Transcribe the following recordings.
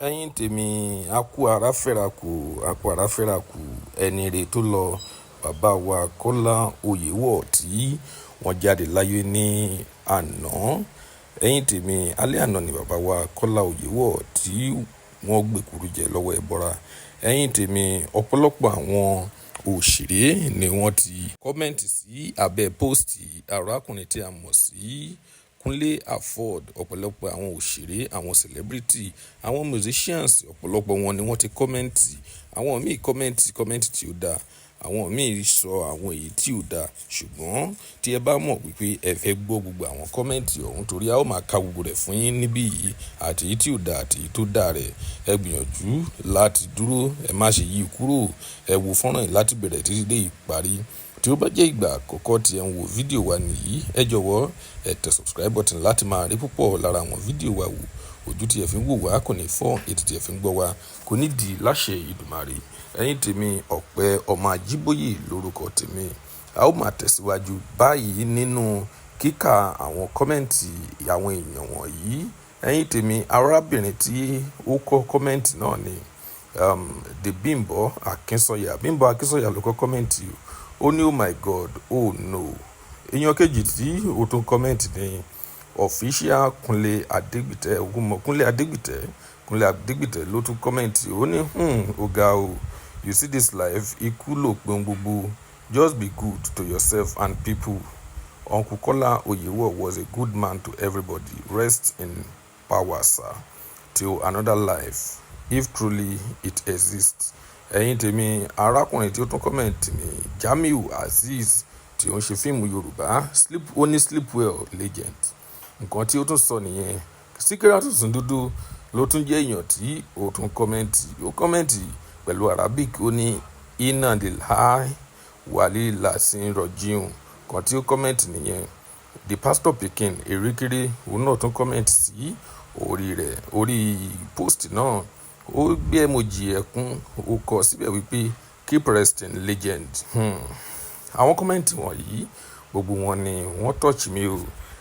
Ẹ̀yin tèmi, a kú ara fẹ́ra kù, a kú ara fẹ́ra kù. Ẹni rere tó lọ, bàbá wa Kọ́lá Oyèwọ̀ tí wọ́n jáde láyé ní àná. Ẹ̀yin tèmi, alẹ́ àná ni bàbá wa Kọ́lá Oyèwọ̀ tí wọ́n gbékúrú jẹ lọ́wọ́ ẹbọra. Ẹ̀yin tèmi, ọ̀pọ̀lọpọ̀ àwọn òṣèré ni wọ́n ti comment sí abẹ́ post arákùnrin tí a mọ̀ sí Kunle Afod. Ọ̀pọ̀lọpọ̀ àwọn òṣèré, àwọn celebrity, àwọn musicians, ọ̀pọ̀lọpọ̀ wọn ni wọ́n ti comment. Àwọn míì comment, comment tí ó da, àwọn míì sọ àwọn èyí tí ò da. Ṣùgbọ́n tí ẹ bá mọ̀ wípé ẹ fẹ́ gbọ́ gbogbo àwọn comment ọ̀hún, torí a ó máa ka gbogbo rẹ̀ fún yín níbí yìí, àti èyí tí ò da àti èyí tó da rẹ̀, ẹ gbìyànjú láti dúró, ẹ má ṣe yí kúrò, ẹ wo fọ́nrán yìí láti bẹ̀rẹ̀ títí dé ìparí. Tí ó bá jẹ́ ìgbà àkọ́kọ́ tí ẹ ń wo fídíò wa nìyí, ẹ jọ̀wọ́ ẹ tẹ subscribe button láti máa rí púpọ̀ lára àwọn fídíò wa wò. Ojú tí ẹ fi ń wò wá kò ní fọ́, etí tí ẹ fi ń gbọ́ wá kò ní di láṣẹ Èdùmàrè. Ẹ̀yin tèmi, Ọpẹ́ ọmọ Ajíbóyè lórúkọ tèmi. A ó máa tẹ̀síwájú báyìí nínú kíkà àwọn comment àwọn èèyàn wọ̀nyí. Ẹ̀yin tèmi, arábìnrin tí ó kọ comment náà ni the Bimbo Akinsanya. Bimbo Akinsanya ló kọ comment. Ó ní, "Oh my God, oh no." Èèyàn kejì tí ó tún comment ní Official Kunle Adegbite, Ogunmọ̀ Kunle Adegbite. Kunle Adegbite ló tún comment. Ó ní, ó ga o. You see this life, ikú lòpin gbogbo. Just be good to yourself and people. Uncle Kola Oyewo was a good man to everybody. Rest in power, sir. Till another life, if truly it exists." Ẹ̀yin tèmi, arákùnrin tí ó tún comment ní Jamiu Azeez tí ó ń ṣe fíìmù Yorùbá. Sleep, ó ní, "Sleep well, legend." Nǹkan tí ó tún sọ nìyẹn. Síkírátù Sùndúdú ló tún jẹ́ èèyàn tí ó tún comment. Ó comment pẹ̀lú Arabic. Ó ní, "Inna lillahi wa inna ilayhi rajiun." Nǹkan tí ó comment nìyẹn. The Pastor Pikin Erékéré, òun náà tún comment sí orí rẹ̀, orí post náà. Ó gbé emoji ẹkún, ó kọ síbẹ̀ wípé, "Keep resting, legend." Àwọn comment wọ̀nyí, gbogbo wọn ni wọ́n touch mi o.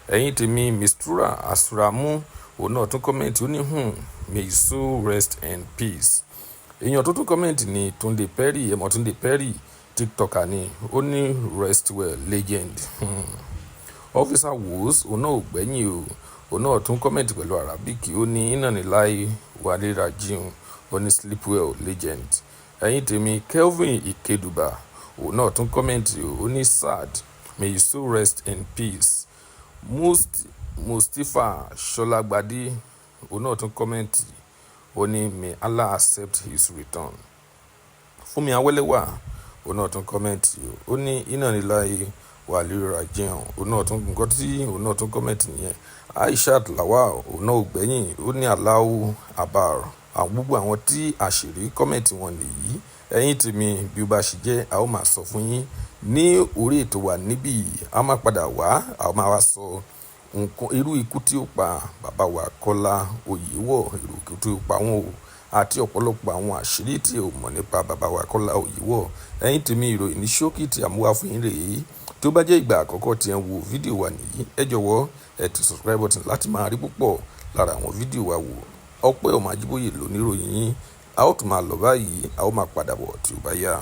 Ẹ̀yin tèmi, Mistura Asuramu, òun náà tún comment. Ó ní, may his soul rest in peace." Èèyàn tó tún comment ní Tunde Perry. Ẹ̀mọ́ Tunde Perry, TikToker ni. Ó ní, "Rest well, legend." Officer Wos, òun náà ò gbẹ́yìn o. Òun náà tún comment pẹ̀lú Arabic. Ó ní, "Inna lillahi wa inna ilayhi rajiun." Ó ní, "Sleep well, legend." Ẹ̀yin tèmi, Kelvin Ikeduba, òun náà tún comment. Ó ní, "Sad, may his soul rest in peace." Mustapha Ṣọlágbadé, òun náà tún comment. Ó ní, "May Allah accept his return." Fúnmi Awẹ́lẹ́wà, òun náà tún comment. Ó ní, "Inna lillahi wa inna ilayhi rajiun." Òun náà tún, nǹkan tí òun náà tún comment nìyẹn. Aishat Lawal, òun náà ò gbẹ́yìn. Ó ní, "Allahu Akbar." Àwọn gbogbo àwọn tí àṣírí comment wọn nìyí. Ẹ̀yin tèmi, bí ó bá ṣe jẹ́, a ó máa sọ fún yín ní orí ètò wa níbí. A máa padà wá, a máa wá sọ nǹkan irú ikú tí ó pa bàbá wa Kọ́lá Oyèwọ̀, irú ikú tí ó pa wọ́n o, àti ọ̀pọ̀lọpọ̀ àwọn àṣírí tí ẹ ò mọ̀ nípa bàbá wa Kọ́lá Oyèwọ̀. Ẹ̀yin tèmi, ìròyìn ní ṣókí tí a mú wá fún yín rèé. Tí ó bá jẹ́ ìgbà àkọ́kọ́ tí ẹ ń wo fídíò wa nìyí, ẹ jọ̀wọ́ ẹ tẹ subscribe button láti máa rí púpọ̀ lára àwọn fídíò wa wò. Ọpẹ́ ọmọ Ajíbóyè lóníròyìn yín. A ó tún máa lọ báyìí, a ó máa padà bọ̀ tí ó bá yá.